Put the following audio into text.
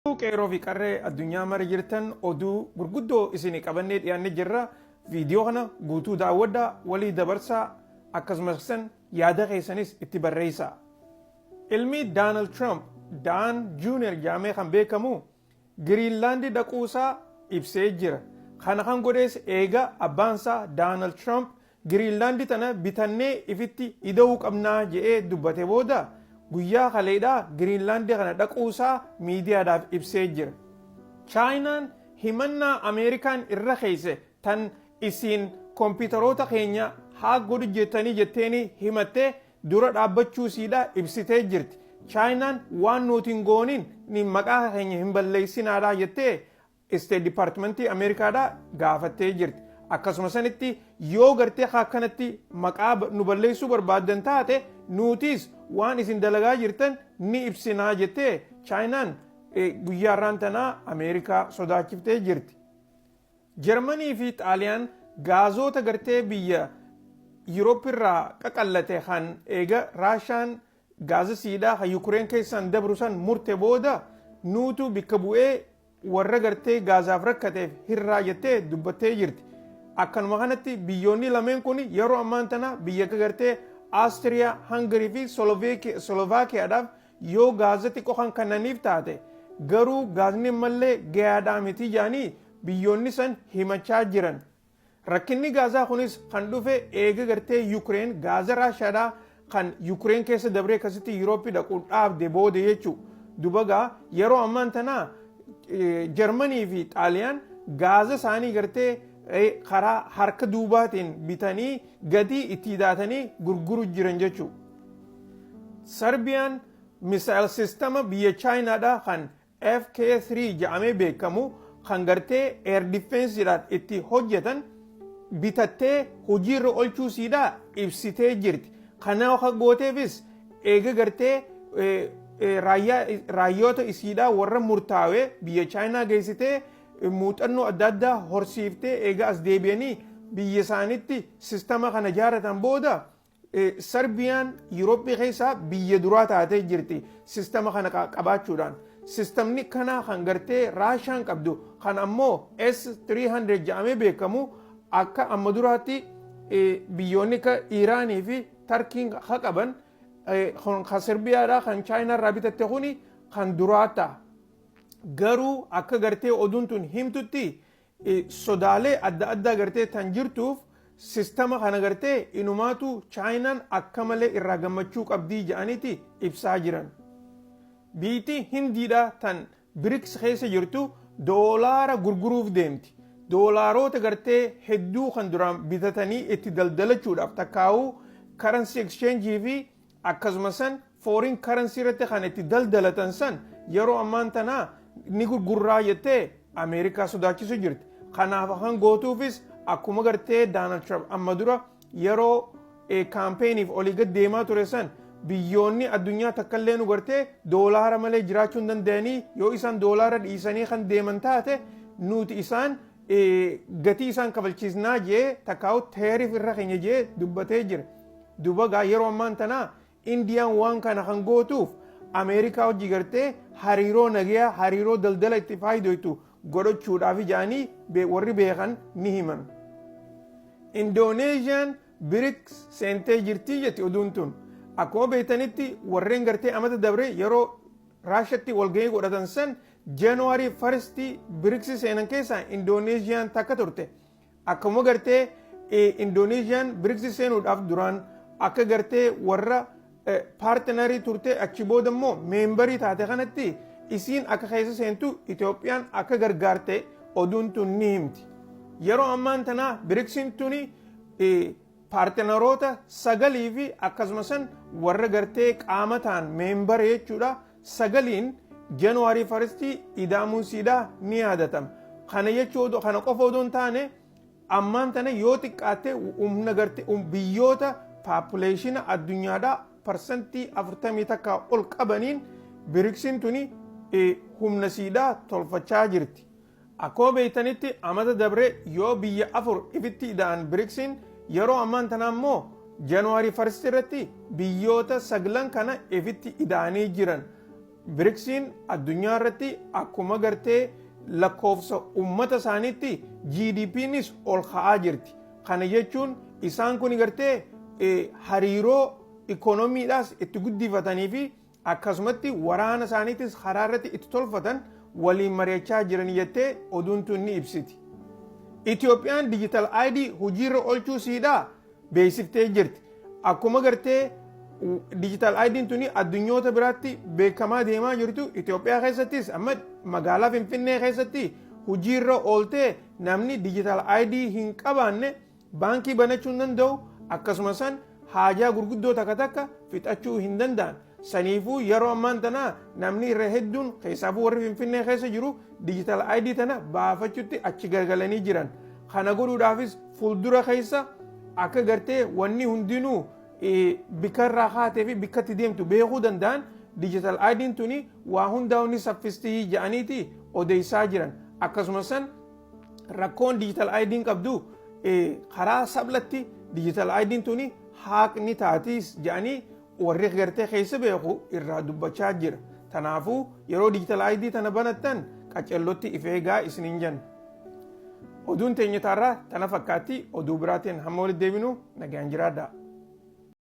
Qeerroo fi qarree addunyaa mara jirtan, oduu gurguddoo isinii qabannee dhiyaannee jirra. Viidiyoo kana guutuu daawwadhaa, walii dabarsaa, akkasumas yaada keessanis itti barreessaa. Ilmi Donald Trump, Don Junior jedhamee kan beekamu, Giriinlaandi dhaquusaa ibsee jira. Kana kan godhees eega abbaansaa Donald Trump Giriinlaandi tana bitannee ifitti ida'uu qabnaa je'ee dubbate booda, guyyaa kaleedhaa Giriinlaandi kana dhaquusaa miidiyaadhaaf ibsee jira. Chaayinaan himannaa Ameerikaan irra keesse tan isiin kompiitaroota keenya hack godhu jettanii jetteeni himattee dura dhaabbachuu isiidha ibsitee jirti. Chaayinaan waan nuti hin goonin ni maqaa keenya hin balleessinaadha jettee State Departmentii Ameerikaadhaa gaafattee jirti. Akkasuma sanitti yoo gartee akkanatti maqaa nu balleessuu barbaaddan taate, nutis waan isin dalagaa jirtan ni ibsinaa jettee Chaayinaan guyyaa har'aan tanaa Ameerikaa sodaachiftee jirti. Jarmanii fi Xaaliyaan gaazoota gartee biyya Yuuroop irraa qaqallate kan eega Raashaan gaaza siidhaa kan Yukureen keessaan dabru san murte booda, nuutu bikka bu'ee warra gartee gaazaaf rakkateef hirraa jettee dubbattee jirti. Akkanuma kanatti biyyoonni lameen kun yeroo ammaan tana biyya akka gartee Austiriyaa, Hangarii fi Slovaakiyaadhaaf yoo gaaza xiqqoo kan kennaniif taate, garuu gaazni ammallee gahaadhaa miti jedhanii biyyoonni san himachaa jiran. Rakkinni gaazaa kunis kan dhufe eega gartee Yukureen gaaza Raashaadhaa kan Yukureen keessa dabree akkasitti Yurooppii dhaquu dhaabde booda jechuu. Dubagaa yeroo ammaan tanaa Jarmanii fi Xaaliyaan gaaza isaanii gartee karaa harka duubaatiin bitanii gatii itti daatanii gurguru jiran jechuu. Sarbiyaan missile systema biyya Chaayinaadhaa kan FK3 jedhamee beekamu, kan gartee air defenseedhaan itti hojjetan bitattee hojiirra oolchuu siidhaa ibsitee jirti. Kana akka gooteefis eega gartee raayyoota isiidhaa warra murtaawee biyya Chaayinaa geessitee muuxannoo adda addaa horsiiftee, eega as deebi'anii biyya isaaniitti sistama kana jaaratan booda, Sarbiyaan Yurooppii keessaa biyya duraa taatee jirti sistama kana qabaachuudhaan. Sistamni kanaa kan gartee Raashaan qabdu kan ammoo S-300 jedhamee beekamu, akka amma duraatti biyyoonni akka Iraanii fi Tarkiin ha qaban, kan Serbiyaadhaa kan Chaayinaa irraa bitatte kuni kan duraa ta'a. Garuu akka gartee oduun tun himtutti, sodaalee adda addaa gartee tan jirtuuf, sistama kana gartee inumaatu Chaayinaan akka malee irraa gammachuu qabdii jedhaniiti ibsaa jiran. Biitii Hindiidha tan BRICS keessa jirtu doolaara gurguruuf deemti. Doolaaroota gartee hedduu kan duraan bitatanii itti daldalachuudhaaf takkaa'uu currency exchange fi akkasuma san foreign currency irratti kan itti daldalatan san yeroo ammaan tanaa ni gurgurraa jettee Ameerikaa sodaachisu jirti. Kanaaf kan gootuufis akkuma gartee Donald Trump amma dura yeroo campaigniif olii gad deemaa ture san, biyyoonni addunyaa takkallee nu gartee doolaara malee jiraachuu hin danda'anii, yoo isaan doolaara dhiisanii kan deeman taate nuti isaan gatii isaan kafalchiisnaa jee takkaa'u tariff irra keenya jee dubbatee jira. Duba gaa yeroo ammaan tanaa Indiyaan waan kana kan gootuuf Ameerikaa hojii gartee hariiroo nagayaa, hariiroo daldala itti faayidoytu godhachuudhaaf jedhanii warri beekan ni himan. Indooneeziyaan BRICS seentee jirtii jetti oduun tun. Akkuma beektanitti warreen gartee amata dabre yeroo Raashatti walgahii godhatan san January 1st BRICS seenan keessaa Indooneeziyaan takka turte. Akkuma gartee Indooneeziyaan BRICS seenuudhaaf duraan akka gartee warra partnerii turte, achi booda immoo memberii taate kanatti isiin akka keessa seentu Itoophiyaan akka gargaarte oduun tun ni himti. Yeroo ammaan tanaa BRICSiin tuni partneroota sagalii fi akkasuma san warra gartee qaama ta'an membera jechuudha sagaliin January firstii idaamuun siidhaa ni yaadatama. Kana jechuun kana qofa odoo hin taane, ammaan tana yoo xiqqaatte humna gartee biyyoota populationa addunyaadhaa 41% ol qabaniin BRICSiin tuni humna siidhaa tolfachaa jirti. Akkuma beektanitti amata dabre yoo biyya afur ifitti ida'an BRICSiin, yeroo ammaan tanaa immoo January first irratti biyyoota saglan kana ifitti ida'anii jiran. BRICSiin addunyaa irratti akkuma gartee lakkoofsa ummata isaaniitti GDPnis ol ka'aa jirti. Kana jechuun isaan kun gartee hariiroo ikoonomiidhaas itti guddifatanii fi akkasumatti waraana isaaniitis karaa irratti itti tolfatan waliin mari'achaa jiran jettee oduun tun ni ibsiti. Itoophiyaan digital ID hojiirra oolchuu siidhaa beeksiftee jirti. Akkuma gartee digital ID'n tuni addunyoota biraatti beekamaa deemaa jirtu, Itoophiyaa keessattis amma magaalaa Finfinnee keessatti hojiirra ooltee namni digital ID hin qabaanne baankii banachuu hin danda'u, akkasuma san haajaa gurguddoo takka takka fixachuu hin danda'an. Saniifuu yeroo ammaan tanaa namni irra hedduun, keessaafuu warri Finfinnee keessa jiru, digital ID tana baafachuutti achi gargalanii jiran. Kana godhuudhaafis fuuldura keessa akka gartee wanni hundinuu bikka irraa kaatee fi bikka itti deemtu beekuu danda'an, digital ID'n tuni waa hundaa'u ni saffistii jedhaniiti odeessaa jiran. Akkasuma san rakkoon digital ID'n qabdu karaa sablatti digital ID'n tuni haaqni taatiis jedhanii warri gartee keessa beeku irraa dubbachaa jira. Tanaafuu yeroo digital ID tana banattan qacellotti if eegaa isiniin jenna. Oduun teenya taarraa tana fakkaatti. Oduu biraatiin hamma walitti deebinu nagaan jiraadhaa.